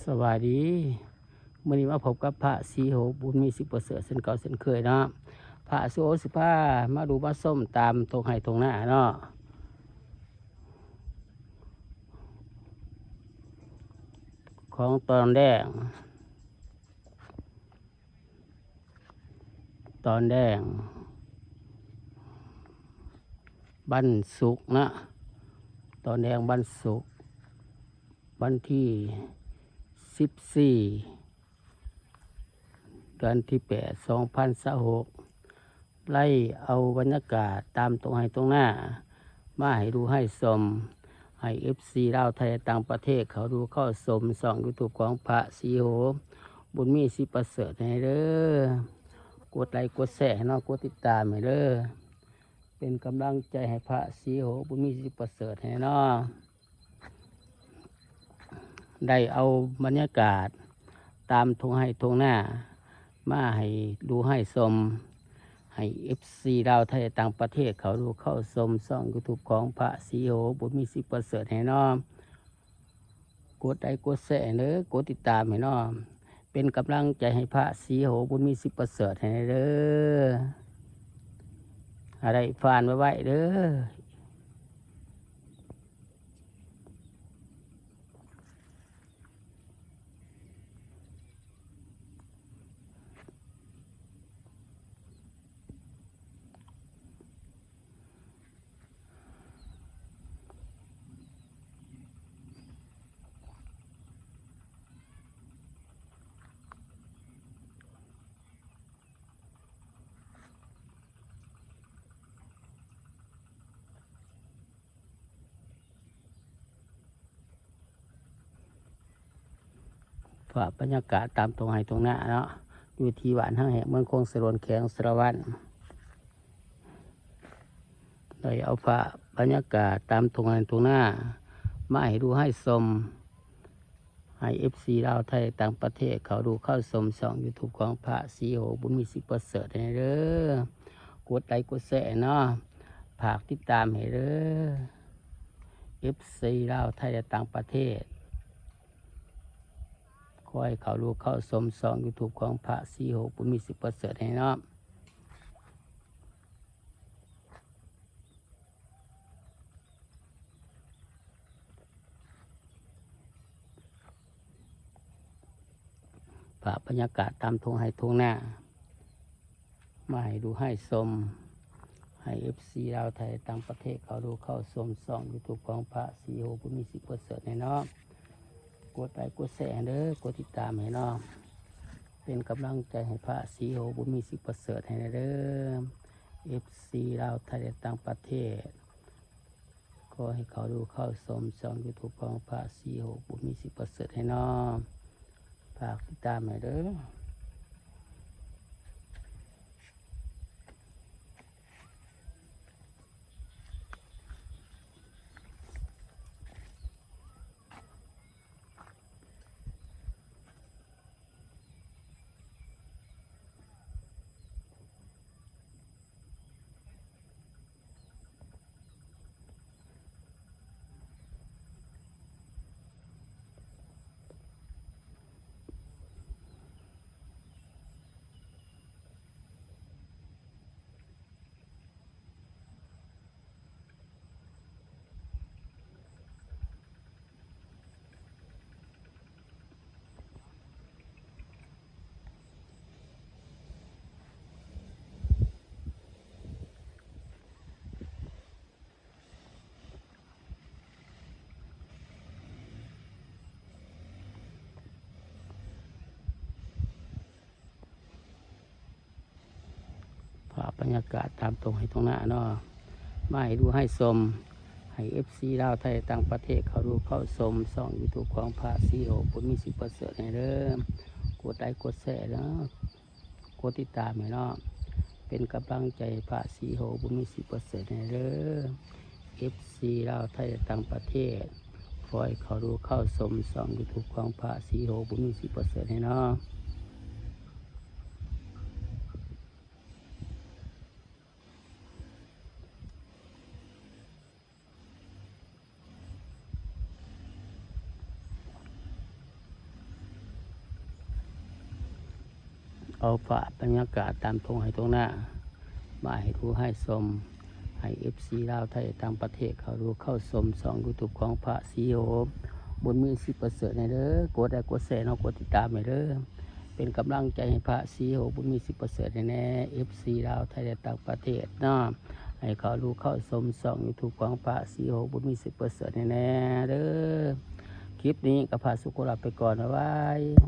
ສະບາຍດີ ມື້ນີ້ມາພົບກັບພະສີໂຫ ບຸນມີ ສິບປະເສີດ ເຊັ່ນເກົ່າເຊັ່ນເຄີຍເນາະ. ພະສີໂຫຊິພາມາດູມາຊົມຕາມທົ່ງໄຮ່ທົ່ງນາເນາະ ຂອງຕອນແລງ ຕອນແລງວັນສຸກເນາະ ຕອນແລງວັນສຸກ ວັນທີສິບສີ່ ເດືອນທີແປດ ສອງພັນຊາວຫົກ ໄດ້ເອົາບັນຍາກາດຕາມທົ່ງໄຮ່ທົ່ງນາ ມາໃຫ້ດູໃຫ້ຊົມ ໃຫ້ເອັຟຊີລາວ ໄທ ແລະ ຕ່າງປະເທດ ເຂົ້າດູເຂົ້າຊົມຊ່ອງຢູທູບຂອງພະສີໂຫ ບຸນມີ ສິບປະເສີດ ໃຫ້ເດີ. ກົດໄລກົດແຊໃຫ້ເນາະ ກົດຕິດຕາມໃຫ້ເດີ ເປັນກຳລັງໃຈໃຫ້ພະສີໂຫ ບຸນມີ ສິບປະເສີດ ໃຫ້ເນາະ. ໄດ້ເອົາບັນຍາກາດຕາມທົ່ງໄຮ່ທົ່ງນາ ມາໃຫ້ດູໃຫ້ຊົມ ໃຫ້ເອັຟຊີລາວ ໄທ ແລະ ຕ່າງປະເທດ ເຂົ້າດູເຂົ້າຊົມຊ່ອງຢູທູບຂອງພະສີໂຫ ບຸນມີ ສິບປະເສີດ ໃຫ້ເນາະ. ກົດໄລກົດແຊໃຫ້ເດີ ກົດຕິດຕາມໃຫ້ເນາະ ເປັນກຳລັງໃຈໃຫ້ພະສີໂຫ ບຸນມີ ສິບປະເສີດ ໃຫ້ເດີ. ໃຫ້ໄດ້ຜ່ານໄວໆເດີ. ພາບບັນຍາກາດຕາມທົ່ງໄຮ່ທົ່ງນາເນາະ ຢູ່ທີ່ບ້ານຫາງແຮກ ເມືອງຄົງສະຫຼວນ ແຂວງສາລະວັນ ໄດ້ເອົາພາບບັນຍາກາດຕາມທົ່ງໄຮ່ທົ່ງນາ ມາໃຫ້ດູໃຫ້ຊົມ ໃຫ້ເອັຟຊີລາວ ໄທ ຕ່າງປະເທດ ເຂົ້າດູເຂົ້າຊົມຊ່ອງຢູທູບຂອງພະສີໂຫ ບຸນມີ ສິບປະເສີດ ໃຫ້ເດີ. ກົດໄລກົດແຊເນາະ ຝາກຕິດຕາມໃຫ້ເດີ ເອັຟຊີລາວ ໄທ ແລະ ຕ່າງປະເທດ. ຂໍໃຫ້ເຂົ້າດູເຂົ້າຊົມຊ່ອງຢູທູບຂອງພະສີໂຫ ບຸນມີ ສິບປະເສີດ ໃຫ້ເນາະ. ພາບບັນຍາກາດຕາມທົ່ງໄຮ່ທົ່ງນາ ມາໃຫ້ດູໃຫ້ຊົມ ໃຫ້ເອັຟຊີລາວ ໄທ ຕ່າງປະເທດ ເຂົ້າດູເຂົ້າຊົມຊ່ອງຢູທູບຂອງພະສີໂຫ ບຸນມີ ສິບປະເສີດ ໃຫ້ເນາະ. ກົດໄລກົດແຊໃຫ້ເດີ ກົດຕິດຕາມໃຫ້ເນາະ ເປັນກຳລັງໃຈໃຫ້ພະສີໂຫ ບຸນມີ ສິບປະເສີດ ໃຫ້ແດ່ເດີ. ເອັຟຊີລາວ ໄທ ແລະ ຕ່າງປະເທດ ຂໍໃຫ້ເຂົ້າດູເຂົ້າຊົມຊ່ອງຢູທູບຂອງພະສີໂຫ ບຸນມີ ສິບປະເສີດ ໃຫ້ເນາະ. ຝາກຕິດຕາມໃຫ້ເດີ. ພາບບັນຍາກາດຕາມທົ່ງໄຮ່ທົ່ງນາເນາະ ມາໃຫ້ດູໃຫ້ຊົມ ໃຫ້ເອັຟຊີລາວ ໄທ ຕ່າງປະເທດ ເຂົ້າດູເຂົ້າຊົມຊ່ອງຢູທູບຂອງພະສີໂຫ ບຸນມີ ສິບປະເສີດ ໃຫ້ເດີ. ກົດໄລກົດແຊເນາະ ກົດຕິດຕາມໃຫ້ເນາະ ເປັນກຳລັງໃຈພະສີໂຫ ບຸນມີ ສິບປະເສີດ ໃຫ້ເດີ. ເອັຟຊີລາວ ໄທ ແລະ ຕ່າງປະເທດ ຂໍໃຫ້ເຂົ້າດູເຂົ້າຊົມຊ່ອງຢູທູບຂອງພະສີໂຫ ບຸນມີ ສິບປະເສີດ ໃຫ້ເນາະ. ຂໍ ເອົາພາບບັນຍາກາດຕາມທົ່ງໄຮ່ທົ່ງນາມາໃຫ້ດູໃຫ້ຊົມ ໃຫ້ເອັຟຊີລາວໄທຕ່າງປະເທດເຂົ້າດູເຂົ້າຊົມຊ່ອງຢູທູບຂອງພະສີໂຫ ບຸນມີ ສິບປະເສີດ ແດ່ເດີ. ກົດໄລກົດແຊເນາະ ກົດຕິດຕາມໃຫ້ເດີ ເປັນກຳລັງໃຈໃຫ້ພະສີໂຫ ບຸນມີ ສິບປະເສີດ ແດ່ ເອັຟຊີລາວໄທແລະຕ່າງປະເທດເນາະ ໃຫ້ເຂົ້າດູເຂົ້າຊົມຊ່ອງຢູທູບຂອງພະສີໂຫ ບຸນມີ ສິບປະເສີດ ແດ່ເດີ. ຄລິບນີ້ກໍພາສູ່ກັນລາໄປກ່ອນ ບາຍບາຍ.